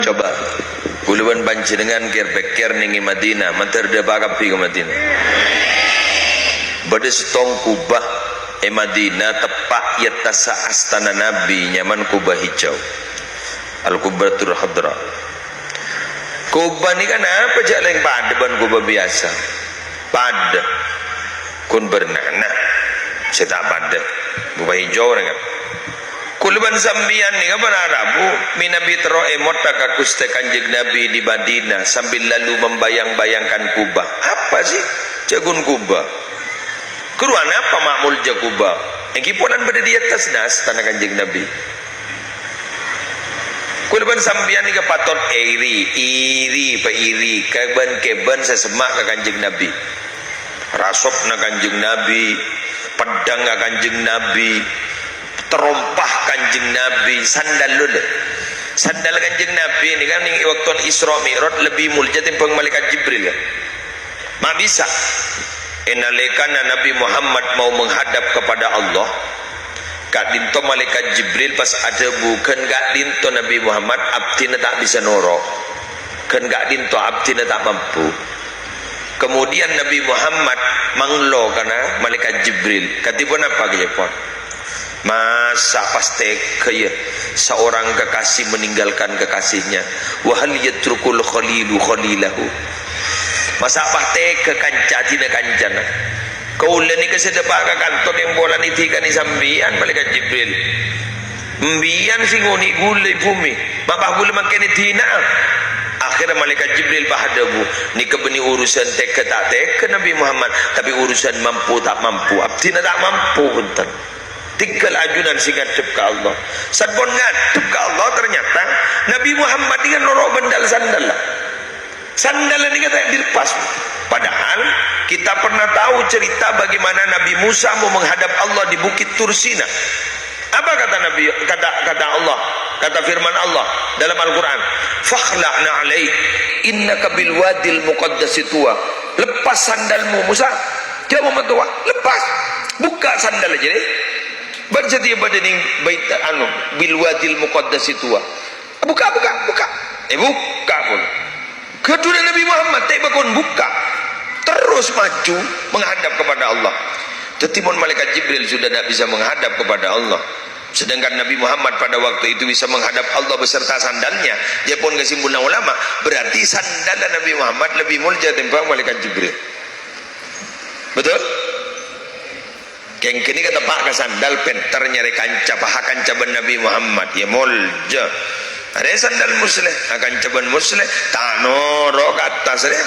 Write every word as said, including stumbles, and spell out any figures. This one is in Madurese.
Coba, kaulâ bân panjhennengngan kèr-pèkkèr nèng è Madinah, mandhâr dhâpa' kabbhi ka Madinah. Bâdâ sèttong kubah è Madinah, teppa' è attassa astana Nabbhi, nyamana Kubah Hijau. Al-Qubbatul Khadra. Kubah nèka napa jhâ' lèng padâ bân kubah biyasa? Padâ. Ghun bârnana sè ta' padâ. Kubah Hijau, kan? Kaulâ bân sampèyan nèka para rabu, mènabi terro èmotta ka Ghustè Kanjeng Nabbhi è Madinah sambil lalu membayang-bayangkan kubah. Apa sih? Jhâ' ghun kubah. Karowa napa ma' molja kubah? Èngghi polana bâdâ è attassa astana Kanjeng Nabbhi. Kaulâ bân sampèyan nèka patot iri, iri, pairi, kèbân-kèbân sè semma' ka Kanjeng Nabbhi. Rasobbhâ Kanjeng Nabbhi, peddhângnga Kanjeng Nabbhi, tarompa Kanjeng Nabbhi, sandal lho. Sandal Kanjeng Nabbhi nèka nèng è bâkto Isra Mi'raj lebbi molja tèmbhâng Malaèkat Jibril, kan? Ma' bisa. È nalèkana Nabbhi Muhammad mau menghadap kepada Allah, ka'dinto Malaèkat Jibril pas adhâbu, "Ghân ka'dinto Nabbhi Muhammad, abdhina ta' bisa noro'. Ghân ka'dinto abdhina ta' mampu." Kemudian Nabbhi Muhammad manglo kana Malaèkat Jibril. Kadhi ponapa, kèyaè pon? Masa' pas tegghâ, ya, seorang kekasih meninggalkan kekasihnya? "Wa hal yatrukul khalilu khalilahu?" Masa' pas tegghâ kanca adhina kancana? Kaulâ nèka sè dhâpa' ka kanto kèng polana èdhikanè sampèyan, Malaèkat Jibril. Sampèyan sè ngonè' ghulâ è bhumè, ma' pas ghulâ mangkèn èdhina'a. Akhèrra Malaèkat Jibril pas adhâbu, "Nèka bânnè urusan tegghâ ta' tegghâ Nabbhi Muhammad, tapè urusan mampu ta' mampu, abdhina ta' mampu, bhunten." Tèngghâl ajunan sè ngadhep ka Allah. Sampon ngadhep ka Allah, ternyata Nabbhi Muhammad nèka noro' bhândhâl sandalla. Sandalla nèka ta' dilepas. Padahal kita pernah tahu cerita bagaimana Nabi Musa mau menghadap Allah di Bukit Tursina. Apa kata Nabi, kata, kata Allah, kata firman Allah dalam Al-Quran, "Fakhla' na'laik, innaka bil wadil muqaddasi tuwa." Lepas sandalmu, Musa. Jhâ' momatowa, lepas. Bukka' sandal jârèya. Bân satèya bâdâ nèng bait, anu, bil wadil muqaddasi tuwa. Bukka', bukka', bukka'. Eh, bukka' pon. Ghâdhuna Nabi Muhammad, ta' bâkon bukka'. Terus maju menghadap kepada Allah. Dhâddhi, mon Malaèkat Jibril sudah tidak bisa menghadap kepada Allah, sedangkan Nabi Muhammad pada waktu itu bisa menghadap Allah beserta sandalnya, jâ' pon kasimpulan ulama, berarti sandal Nabi Muhammad lebih mulia tèmbhâng Malaèkat Jibril. Betul? Kèng ghânèka teppa' ka sandal, pènter nyarè kanca, paha kanca bân Nabi Muhammad, ya molja. Arèya sandal Musleh, akanca bân Musleh, ta' noro' ka attas rèya.